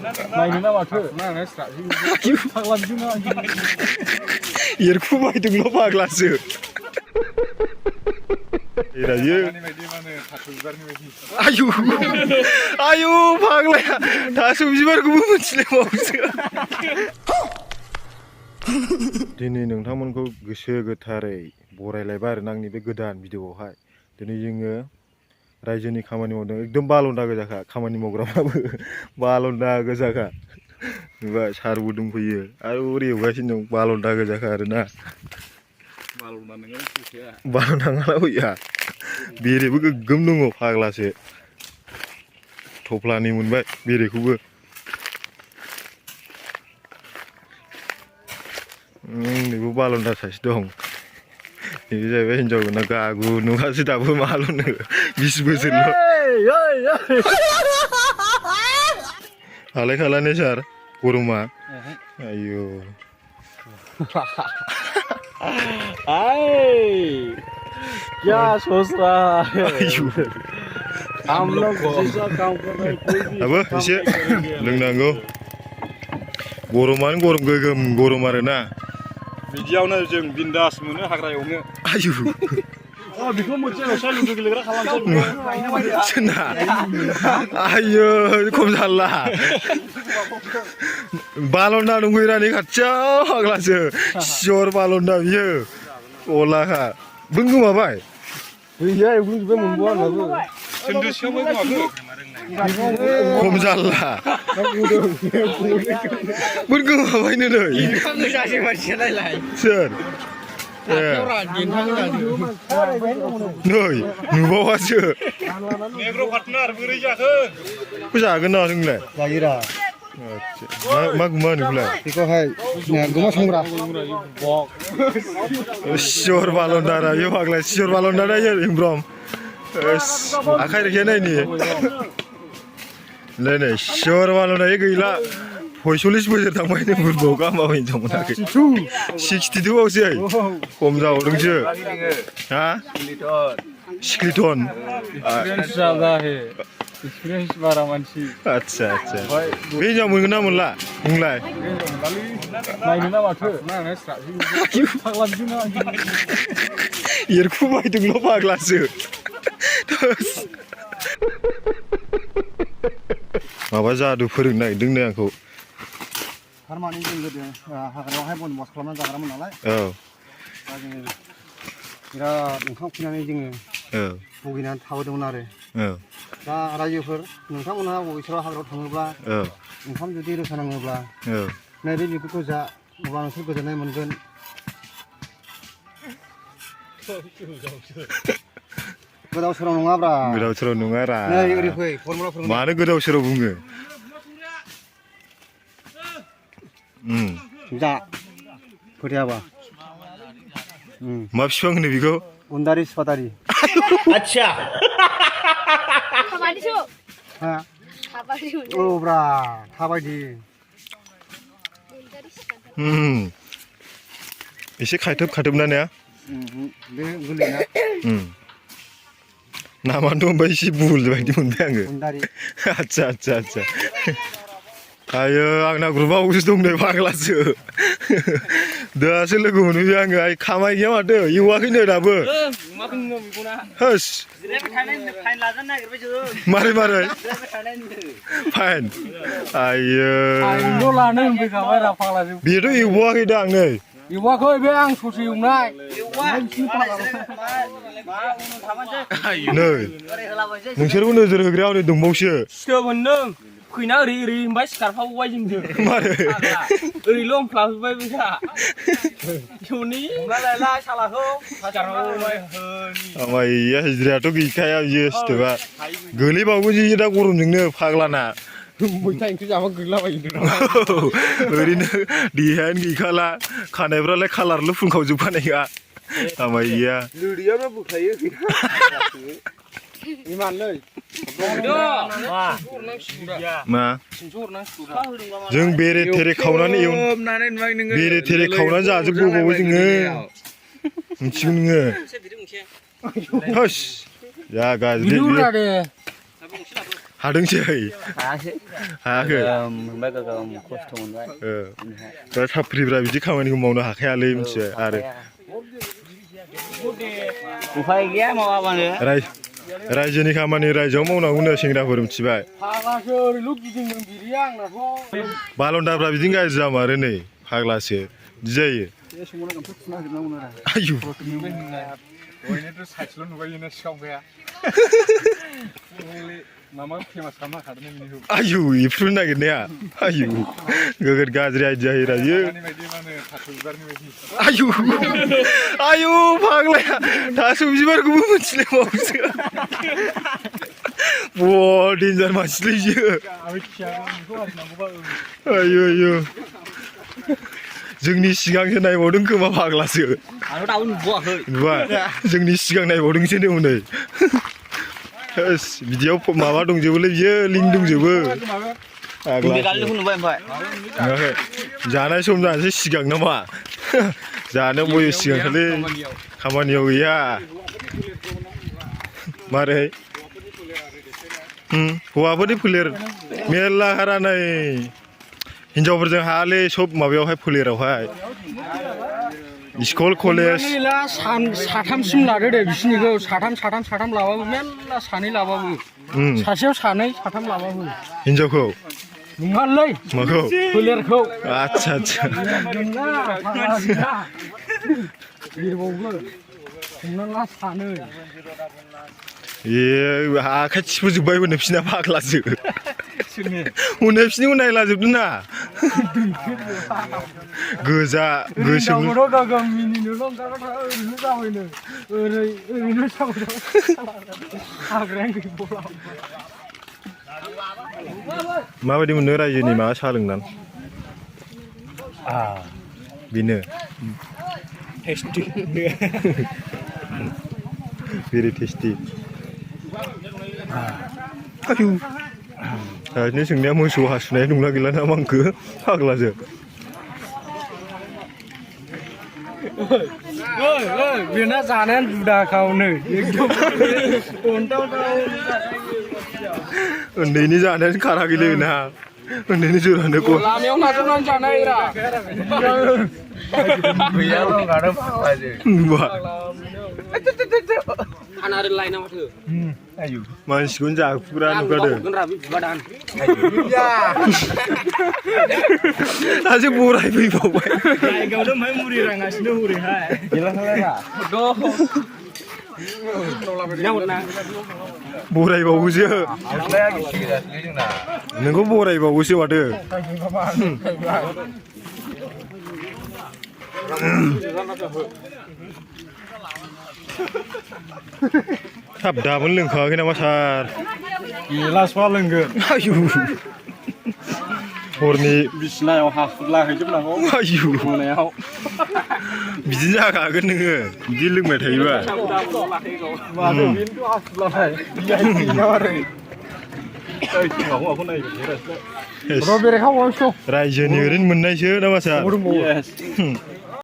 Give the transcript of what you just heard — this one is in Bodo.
नायनो ना माथो फाग्लासो एरखुबाय दंल' फाग्लासो एरायो आयु आयु फाग्लाया थास' बिबारखौबो मिथिलायबावोसो दिनै नोंथांमोनखौ गोसो गोथारै बरायलायबाय आरो आंनि बे गोदान भिडिअ'आवहाय दिनै जोङो रायजोनि खामानि मावदों एकदम बालन्दा गोजाखा खामानि मावग्राफ्राबो बालन्दा गोजाखा नुबाय सारबो दंफैयो आरो ओरै एवगासिनो दं बालन्दा गोजाखा आरोना बालन्दा नङाला फैया बेरेबो गोग्गोम दङ फाग्लासो थफ्लानि मोनबाय बेरेखौबो नैबो बालन्दा साइस दं ini जाहैबाय हिनजाव ना गागु नुवासै दाबो माल'नो 20 बोसोरल' हालाय खालानो सार गरमा आयौ क्या सोच रहा है आयौ हम लोग जैसा काम कर रहे हैं कोई भी दाबो एसे लोंनांगौ गरमानो गरम गोगोम गरम आरोना बिदियावनो जों बिन्दास मोनो हाग्रा एवनो आयु बेखौ मोनसे साइलु गेलेग्रा खालामसै सोना आयु खम जाला बालन्दा दंफैरानि खाथियाव फाग्लासो सियर बालन्दा बियो अलाखा बुं गोमाबाय गैया एवग्लुंजोब्बाय मोनबावा होनबाबो सोन्दोसेयावबो गोमाखो खम जाला बुं गोमाबायनो नै सोर नै नुबावासो जागोन ना नोंलाय जायोरा मा गुमा होनोलाय बेखौहाय गुमा संग्रा सियर बालन्दा रायो फाग्ला सियर बालन्दा रायो इमब्रम आखाइ रेखाया नायनि नै सियर बालन्दा गैला 45 बोसोर थांबाय नों बुरबाव गामाव हिनजाव मोनाखै 62 आवसै खम जाबावदोंसो हा सिक्लिटन एक्सपिरियेन्स जादा हे एक्सपिरियेन्स बारा मानसि आच्छा आच्छा बे हिनजाव मोनगोन ना मोनला नोंलाय नायनो ना माथो फाग्लासो एरखुबाय दंल' फाग्लासो माबा जादु फोरोंनो नागिरदोंनो आंखौ थारमाने जों गोदो हाग्रायावहाय बनबास खालामनानै जाग्रामोन नालाय औ दा जोङो बिराद ओंखाम उखैनानै जोङो भुगिनानै थाबोदोंमोन आरो दा रायजोफोर नोंथांमोनहा बबेसोराव हाग्रायाव थाङोब्ला ओंखाम जुदि रसा नाङोब्ला नैबे बिगुरखौ जा अब्ला नोंसोर गोजोननाय मोनगोन गोदाव सोराव नङाब्रा गोदाव सोराव नङा रा नै ओरै फै फर्मुलाफोर मानो गोदाव सोराव बुङो जा फोथायाबा मा बिफां होनो बेखौ उन्दारि सिफादारि अच्छा हा औ ब्रा थाबायदि एसे खायथोब खाथोबना ने बे गोरलैना नामाथ' ओमफ्राय एसे बुल बायदि मोनबाय आङो उन्दारि आच्छा आच्छा आच्छा आयो आंना ग्रुपआवसो दं नै फाग्लासो दासो लोगो मोनहैबाय आङो आइ खामाय गैया माथो एवाखैनो दाबो होस मारै मारै फाइन आयो बेथ' एवबावाखै दां नै एवाखै बे आं ससे एवनाय नै नोंसोरबो नोजोर होग्राया हनै दंबावसो सिथोब मोनदों फैना ओरै ओरै होनबाय सिखारफावबाय जोंजों मारै ओरैल' होनफ्लाबोबाय बैसा जौनि लायला सालाखौ सिखारफावबाय आमाइया हिजिरायाथ' गैखाया बियो सिथोबा गोलैबावगोनसो दा गरमजोंनो फाग्लाना मैथा ओंख्रि जाबा गैलाबायो ओरैनो देहायानो गैखाला खानायफ्रालाय कालारल' फुनखावजोबखानायखा आमाइया लोरियाबो बोखायो इमानलै मा जों बेरे थेरे खावनानै बेरे थेरे खावनानै जाजोबबावो जोङो मिथिगौ नोङो होस जा गाज्रि हादोंसै हायासै हायाखै मोनबाय गोगोम खस्थ' मोनबाय दा साफ्रिफ्रा बिदि खामानिखौ मावनो हाखायालै मिथिबाय आरो उफाय गैया मावाबानो रायजोनि खामानि रायजोआव मावनांगौनो सेंग्राफोर मिथिबाय फाग्लासो ओरैल' गिदिंदों बिरिया आंनाथ' बालन्दाफ्रा बिदिनो गाज्रि जामारो नै फाग्लासो बिदि जायो आयु ओरैनोथ' साइकेल नुबायोना सिखावखाया मामा फेमास खालामनो हाखादों बिनिखौ आयु इफोरनो नागिरनाया आयु गोगोद गाज्रि आइडिया होयो रायो बायदि मा होनो थास' बिबारनि बायदि आयु आयु फाग्लाया थास' बिबारखौबो मिथिलायबावोसो बह डेन्जार मानसिलै बियो आयु आयु जोंनि सिगांसो नायबावदों खोमा फाग्लासो आंथ' दाबो नुबावाखै नुबाय जोंनि सिगां नायबावदोंसो नै हनै बिदियाव माबा दंजोबोलै बियो लिंक दंजोबो गालिखौ नुबाय ओमफ्राय नुवाखै जानाय सम जानोसै सिगां नामा जानो बयो सिगां खालि खामानियाव गैया मारै हौवाफोरनि फोलेर मेरला हारा नै हिनजावफोरजों हायालै सब माबायावहाय फोलेरावहाय स्कुल कलेज साथामसिम लादो दे बिसिनिखौ साथाम लाबाबो मेरला सानै लाबाबो सासेयाव सानै साथाम लाबाबो हिनजावखौ नङालै माखौ फोलेरखौ आच्छा आच्छा हमना ला सानै आखाइ थिफुजोब्बायबो बिसिना फाग्लासो हनै बिसिनिखौ नायलाजोबदों ना गोजा गोसोम गोगोम मिनिनोल' ओंखारबाय ओरैनो जाबायनो ओरैनो जाबाय हाग्रायानो गैबावला माबायदि मोनो रायजोनि माबा साहा लोंनानै बेनो टेस्टि भेरि टेस्टि आयु ओरैनो सोंनाया मोसौ हासुनाय नंला गैला ना आंखो फाग्लाजों बेना जानायानो जुदाखावनो उन्दैनि जानायानो खाराखैलै ना उन्दैनि जोरानो लामायाव नाजावनानै जानाय रा मानसिखौनो जाखुग्रा नुखादों दासो बराय फैबावबाय मुरि रांगासिनो हरैहाय बरायबावोसो नोंखौ बरायबावोसो माथो हाब दाबोनो लोंखाङाखै नामा सार गिलासआ लोंगोन आयु हरनि बिसिनायाव हाखुरला हैजोबनांगौ आयु मोनायाव बिदिनो जाखागोन नोङो बिदि लोंबाय थायोबा बेनोथ' हाखुरलानाय रायजोनि ओरैनो मोननायसो ना मा सार